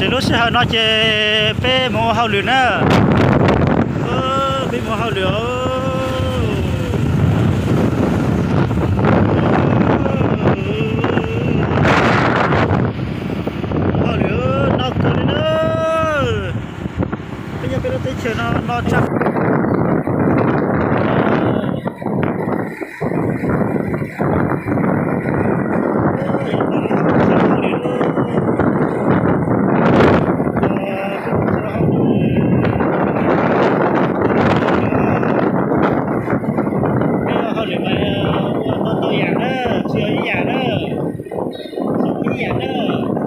Ces lub sij hawm no ces peb mus ua hauj lwm na. Peb mus ua hauj lwm. Hauj lwm no kawg li na. Peb nyob peb lub teb chaws no no tshaj. Hauj lwm mas ua tau tau yam na, tsis yog ib yam na, tsis yog ib yam na,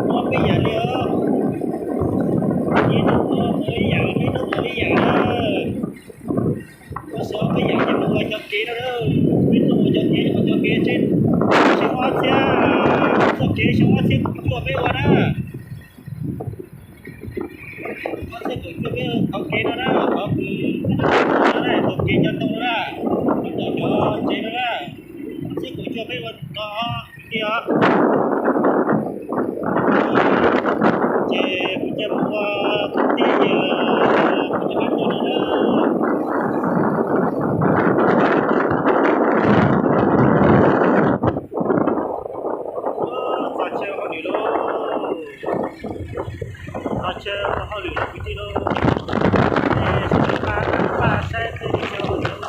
ua peb yam li os. Ib hnub ua ib yam, ib hnub ua ib yam na. Ua xyov peb yam ces mus ua cov kev no, peb tuaj ua cov kev, ua cov kev tseem, tseem ob txhiab, txoj kev xyoo ob txhiab kaum cuaj peb ua na. Ob txhiab kaum cuaj peb ua qhov kev no na, qhov kws, qhov kev cov ntoo no na, tom cov tsev no na, ob txhiab kaum cuaj peb ua no tiag. Ces kuv cia mus ua tib yam, kuv cov qab tus no na. Txog chaw hauj lwm lauj, txog chaw hauj lwm kwv tij lauj. Paj saib tej chaw hauj lwm.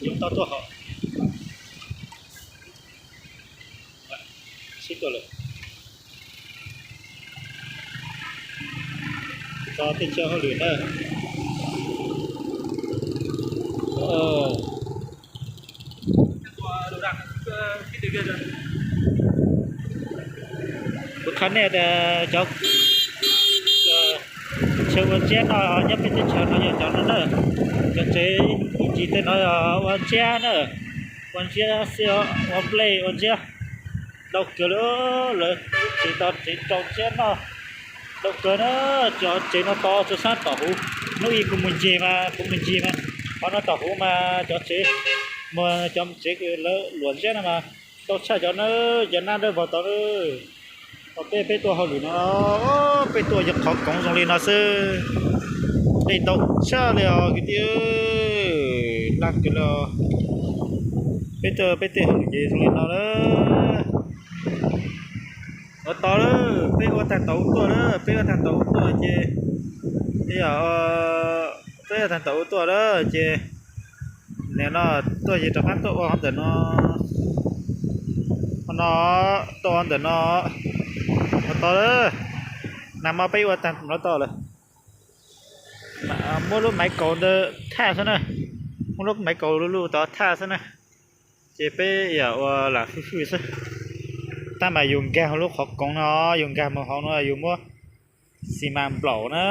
Yoov tau tuaj hauv, sib tuaj lawm. Txog tej chaw hauj lwm na. Kuv qha nej tias cov chaw ua ntsiab no nyob peb teb chaws no yog cov no na. Cov tsev ib ntsis tej no ua ntsiab na, ua ntsiab xwb, ua nplej ua ntsiab. Ntau kawg li, lawv tsev tau tsev rau ntsiab noj ntau kawg na. Cov tsev no to rau sab tom huv, hnub ib kuv mus ncig mas, kuv mus ncig mas qhov no tom huv mas cov tsev, muag cov tsev lawv luam ntsiab no mas tau tshaj cov na, cov nab dawb vog tod na. Tau peb, peb tuaj hauj lwm no, peb tuaj yog qhov koov zoo li no xwb. Dej ntau tshaj li os kwv tij, laj kawg li os. Peb tuaj peb tej hauj lwm ces zoo li no na. Ua tau lawm, peb ua tag tau tuaj lawm, peb ua tag tau tuaj ces, peb ua tag tau tuaj lawm ces, nim no tuaj ces rov qab tuaj ua hauv ntawm no, no, tuaj ua ntawm no. Ua tau lawm, nag hmo peb ua tag nrho tau lawm. Muab lub maiv kaus ntawd thaj xwb na, muab lub maiv kaus luj luj tod thaj xwb na. Ces peb yam ua lam fwj fwj xwb. Tab mas yus nkag hauv lub qhov koov no, yus nkag mus hauv no yus muab xi mas nplaum na,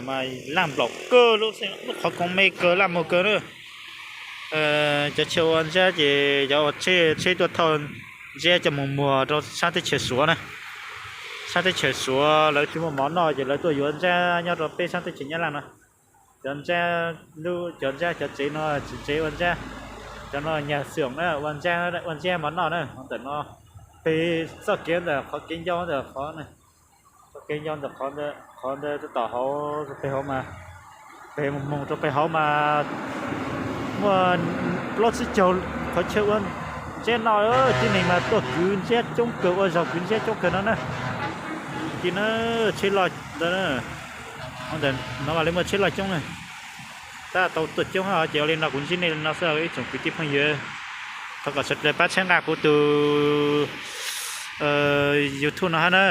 mas laj nplaum kawg, lub qhov koov me kawg, laj muag kawg na. Cov chaw ua ntsiab ces cov ua tsheb, tsheb tuaj thauj ntsiab coj mus muag rau sab teb chaws Suav na. Sab teb chaws Suav lawv tsis muaj mov noj ces lawv tuaj yuav ntsiab nyob rau peb sab teb chaws Nyab Laj no. Cov ntsiab, lub, cov ntsiab cov tsev no tsev ua ntsiab, cov no nyag xwm na, ua ntsiab, ua ntsiab mov noj na. Ntawm no, pem txoj kev ntawm qhov kev ncau ntawm qhov, qhov kev ncau ntawm qhov ntawd, qhov ntawd tom hauv pem hauv mas, pem mus rau pem hauv mas muaj plaub tsib caug qhov chaw ua ntsiab noj. Tib neeg mas tuaj kwv ntsiab coob kawg, ua zog kwv ntsiab coob kawg no na. Ces na, tsheb loj ntawd, ntawm no mas li muaj tsheb loj coob na. Tab tau tuaj coob ces ua li no kuv ntsib nej li no xwb ib tsoom kwv tij phooj ywg. Thov kom sawv daws pab txhawb nqa kuv tus YouTube no hab na.